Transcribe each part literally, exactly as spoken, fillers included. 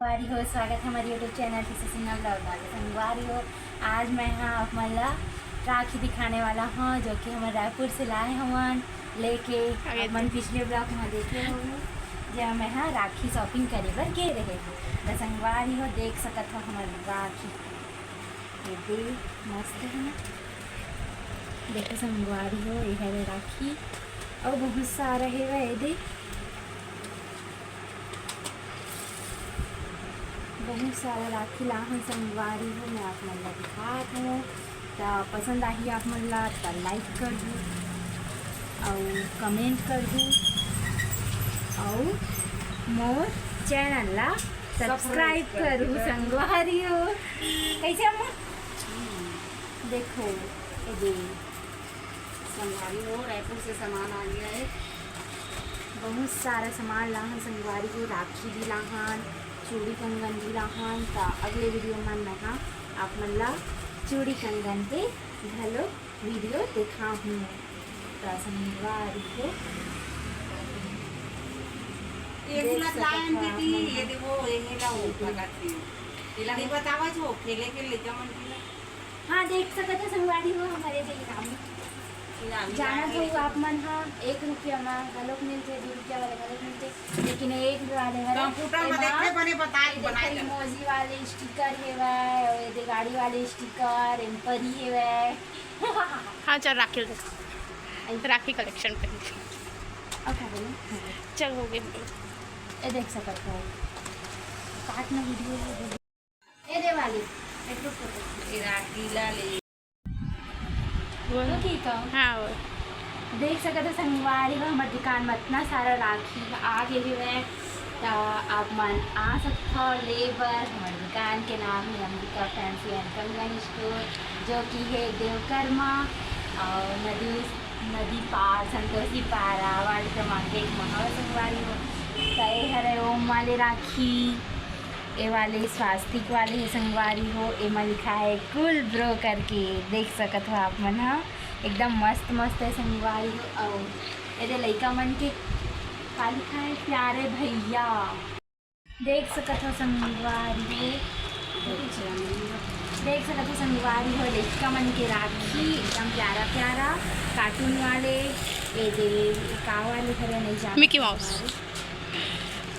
संगवारी हो, स्वागत है हमारे YouTube channel TC Sinha blog में। संगवारी हो, आज मैं हाँ आप मन ला राखी दिखाने वाला हूँ, जो कि हमन रायपुर से लाए हवन लेके। अगे आप मन पिछले ब्लॉग में देखे हो, जब मैं हाँ राखी शॉपिंग करे बर गे रहे हूँ। तो संगवारी हो, देख सकत हो हमर राखी, ये दे मस्त है ना। देखो संगवारी हो, ये हरे राखी और बहुत सारा हेवय, ये दे बहुत सारा राखी लाहन संगवारी हो, मैं आप मन ला दिखात हूँ। त पसंद आही आप मन ला त लाइक करहू, अउ कमेंट करहू, अउ मोर चैनल ला सब्सक्राइब करहू संगवारी हो। कैसे अम्मा? देखो, ये दे संगवारी हो, रायपुर से सामान आ गया है। बहुत सारा सामान लाहन संगवारी हो, राखी भी लाहन, चूड़ी कंगन भी लाहन। त अगले वीडियो में मैं हाँ आप मन ला चूड़ी कंगन के घलो वीडियो दिखाहूँ। त संगवारी हो, ये देख गुलाब सकत लायन हो आप बेटी, मन ये हाँ। देखो, ये मेला हो भगत सिंह। ये ला नहीं बतावा जो खेले के लइका मन के ला। हाँ, देख सकत हो संगवारी हो, हमर ये इनामी। इनामी जानत लागे हो तो। आप मन ह, एक रुपया म घलोक मिलथे, दू रुपया वाले घलोक मिलथे, लेकिन एक वाले हर कंप्यूटर म एमा देखे बने बताए ये देख बनाए कर। इमोजी वाले स्टिकर हेवय, अउ ये दे गाड़ी वाले स्टिकर, एम परी हेवय। हाँ, चल राखी ल देखा। राखी कलेक्शन पे। अब का बोलूं? चल, हो गई। ये देख सकत हो, काट में वीडियो है। ए दे वाली, एक रुको। ए राखी ला ले। बोल। तो ठीक है। हाँ, बोल। देख सकत हो संगवारी हो, हमर दुकान में इतना सारा राखी आ गए हुए हैं, तो आप मन आ सकते हो ले बर। हमर दुकान के नाम है अंबिका फैंसी एंड कंगन स्टोर, जो कि है देवकर्मा और नदी, नदी पार, संतोषी पारा, वार्ड क्रमांक एक में हवय संगवारी हो। तो ये हरे ओम वाले राखी, ए वाले स्वास्तिक वाले हे संगवारी हो, एमा लिखा है कुल ब्रो करके, देख सकत हो आप मन ह, एकदम मस्त मस्त है संगवारी हो। अउ एदे लइका मन के का लिखा है, प्यारे भैया, देख सकत हो संगवारी हो, देख सकत हो संगवारी हो, लइका मन के राखी एकदम प्यारा प्यारा कार्टून वाले, एदे का वाले हरे नहीं जान मिकी माउस।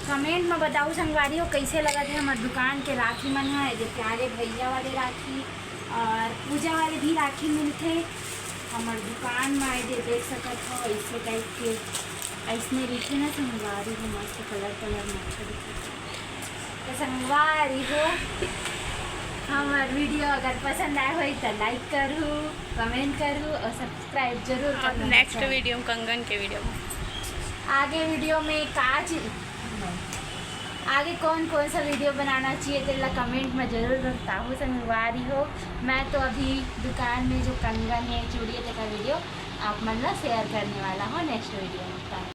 कमेंट में बताओ संगवारी हो, कैसे लगत है हमर दुकान के राखी मन ह, एदे प्यारे भैया वाले राखी और पूजा वाले भी राखी मिलथे हमर दुकान में। एदे देख सकत हो, ऐसे टाइप के, ऐसने रहिथे ना संगवारी हो, मस्त कलर कलर में अच्छा दिखथे। तो संगवारी हो, हमर वीडियो अगर पसंद आए होई तो लाइक करू, कमेंट करू और सब्सक्राइब जरूर और करू नेक्स्ट चैनल। वीडियो में, कंगन के वीडियो में। आगे वीडियो में का चीज, आगे कौन कौन सा वीडियो बनाना चाहिए, तेला कमेंट में जरूर बताओ संगवारी हो। मैं तो अभी दुकान में जो कंगन है, चूड़ी है, तेका वीडियो आप मन ला शेयर करने वाला हूँ नेक्स्ट वीडियो में।